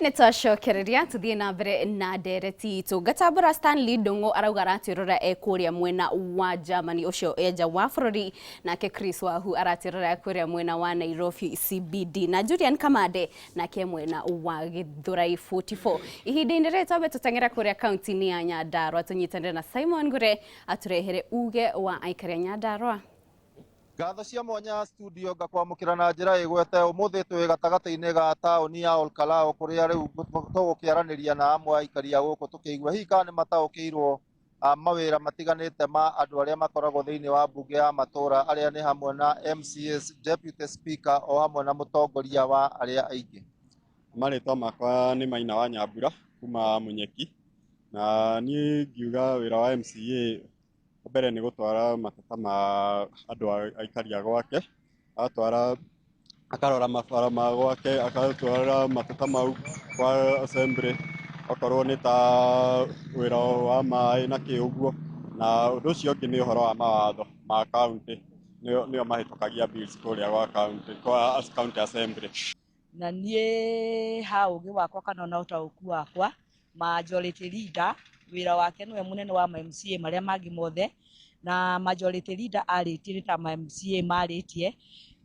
Nĩ twacokereria tũthiĩ na mbere na ndereti itũ. Ngatambũra Stanley Ndung'u arauga aratwĩrora e kũrĩa mwena wa Germany, ũcio e nja wa bũrũri. Nake Chris Wahu aratwĩrora e kũrĩa mwena wa Nairobi CBD, na Julian Kamande nake e mwena wa Githurai 44. Ihinda-inĩ rĩrĩ twambe tũteng'ere kũrĩa kaunti-inĩ ya Nyandarua tũnyitanĩre na Simon Ngure atũrehere uge wa aikari a Nyandarua. Ngatho cia mwanya studio ngakwamũkĩra na njĩra ĩgwete. Ũmũthĩ twĩ gatagatĩ-inĩ ga taũni ya Olkalou, kũrĩa rĩu tũgũkĩaranĩria na amwe a aikari a gũkũ tũkĩigua hihi kana nĩ mataũkĩirwo mawĩra matiganĩte ma andũ arĩa makoragwo thĩinĩ wa mbunge ya matũra, arĩa nĩ hamwe na MCAs, Deputy Speaker o hamwe na mũtongoria wa arĩa aingĩ. Marĩtwa makwa nĩ Maina wa Nyambura kuma Munyeki, na niĩ ngiuga wĩra wa MCA mbere nĩ gũtwara mateta ma andũ aikari a gwake, agatwara akarora mabara ma gwake, agatwara mateta mau kwa assembly, okorwo nĩ ta wĩra wa maĩ na kĩ ũguo. Na ũndũ ũcio ũngĩ nĩ ũhoro wa mawatho ma county, nĩo mahĩtũkagia bills kũrĩa gwa county, kwa county assembly. Na niĩ ha ũgĩ wakwa kana ona ũtaũku wakwa, majority leader wĩra wake nĩwe mũnene wa ma MCA marĩa mangĩ mothe, na majority leader arĩtie nĩ ta ma MCA marĩtie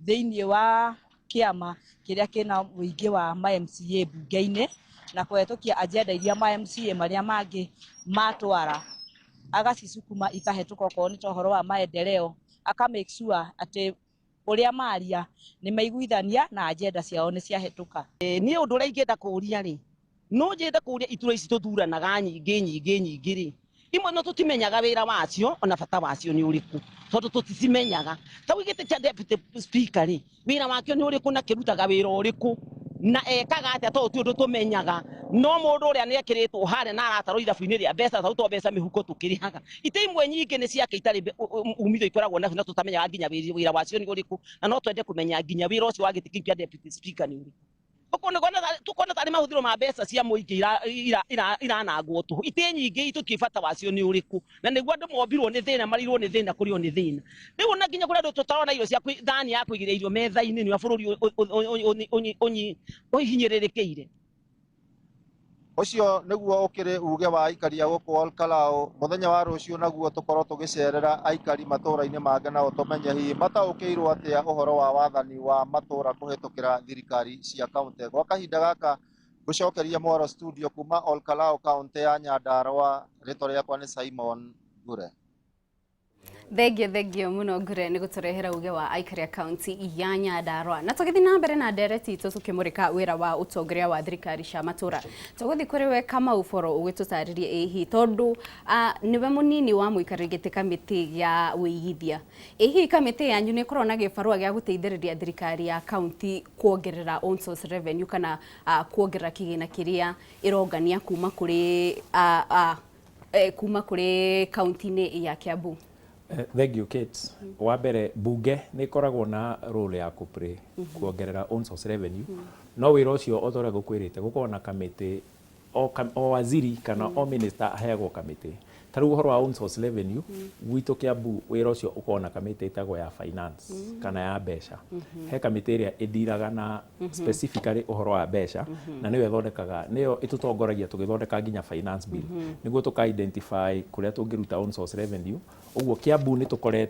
thĩinĩ wa kĩama kĩrĩa kĩna ũingĩ wa ma MCA mbunge-inĩ, na kũhetũkia agenda iria ma MCA marĩa mangĩ matwara agacicukuma ikahĩtũka, okorwo nĩ ta ũhoro wa maendeleo, aka make sure atĩ ũrĩa maria nĩ maiguithania na agenda ciao nĩ ciahĩtũka. Niĩ ũndũ ũrĩa ingĩenda kũũria rĩ, no njende kũũria iturwa ici tũthuranaga nyingĩ nyingĩ nyingĩ rĩ, imwe no tũtimenyaga wĩra wacio ona bata wacio nĩ ũrĩkũ, tondũ tũticimenyaga. Ta rĩu gĩtĩ kĩa deputy speaker rĩ, wĩra wakĩo nĩ ũrĩkũ na kĩrutaga wĩra ũrĩkũ na ekaga atĩa, tondũ ti ũndũ tũmenyaga. No mũndũ ũrĩa nĩ ekĩrĩtwo harĩa na aratarwo ithabu-inĩ rĩa mbeca, tarĩu to mbeca mĩhuko tũkĩrĩhaga. Itĩ imwe nyingĩ nĩ ciake itarĩ umithio ikoragwo nacio na tũtamenyaga nginya wĩra wacio nĩ ũrĩkũ, na no twende kũmenya nginya wĩra ũcio wa gĩtĩ kĩu kĩa deputy speaker nĩ ũrĩkũ. Tũkona tarĩ mahũthĩro ma mbeca cia mũingĩ iranangwo tũhũ. Itĩ nyingĩ tũtiũĩ bata wacio nĩ ũrĩkũ, na nĩguo andũ mombirwo nĩ thĩna, marirwo nĩ thĩna, kũrĩo nĩ thĩna. Rĩu ona nginya kũrĩ andũ tũtarona irio cia thani ya kũigĩrĩra irio metha-inĩ nĩ bũrũri ũhinyĩrĩrĩkĩire. Ũcio nĩguo ũkĩrĩ uge wa aikari a gũkũ Olkalou. Mũthenya wa rũciũ naguo tũkorwo tũgĩcerera aikari matũra-inĩ mangĩ, nao tũmenye hihi mataũkĩirwo atĩa ũhoro wa wathani wa matũra kũhĩtũkĩra thirikari cia kaunti. Gwa kahinda gaka ngũcokeria mwaro studio kuma Olkalou, kaunti ya Nyandarua. Rĩtwa rĩakwa nĩ Simon Ngure. Thengio, thengio mũno Ngure nĩ gũtũrehera uge wa aikari a kaunti ya Nyandarua. Na tũgĩthiĩ na mbere na ndereti itũ tũkĩmũrĩka wĩra wa ũtongoria wa thirikari cia matũra, tũgũthiĩ kũrĩ we Kamau Boro ũgĩtũtarĩrie ĩ hihi tondũ nĩwe mũnini wa mũikarĩri gĩtĩ kamĩtĩ ya wĩigithia, ĩ hihi kamĩtĩ yanyu nĩ ĩkoragwo na gĩbarũa gĩa gũteithĩrĩria thirikari ya kaunti kuongerera own source revenue kana kuongerera kĩgĩna kĩrĩa ĩrongania kuma kũrĩ kuma kũrĩ kaunti-inĩ ya Kiambu? Thank you, Kate. Wa mbere, bunge nĩ ĩkoragwo na role ya kũ play kuongerera own source revenue, no wĩra ũcio o ta ũrĩa ngũkwĩrĩte gũkoragwo na kamĩtĩ, o waziri kana o minister aheagwo kamĩtĩ. Ta rĩu ũhoro wa own source revenue gwitũ Kiambu, wĩra ũcio ũkoragwo na kamĩtĩ ĩtagwo ya finance kana ya mbeca. He kamĩtĩ ĩrĩa ĩndiraga na specifically ũhoro wa mbeca, na nĩyo ĩthondekaga, nĩyo ĩtũtongoragia tũgĩthondeka nginya finance bill nĩguo tũka identify kũrĩa tũngĩruta own source revenue. Ũguo Kiambu nĩ tũkoretwo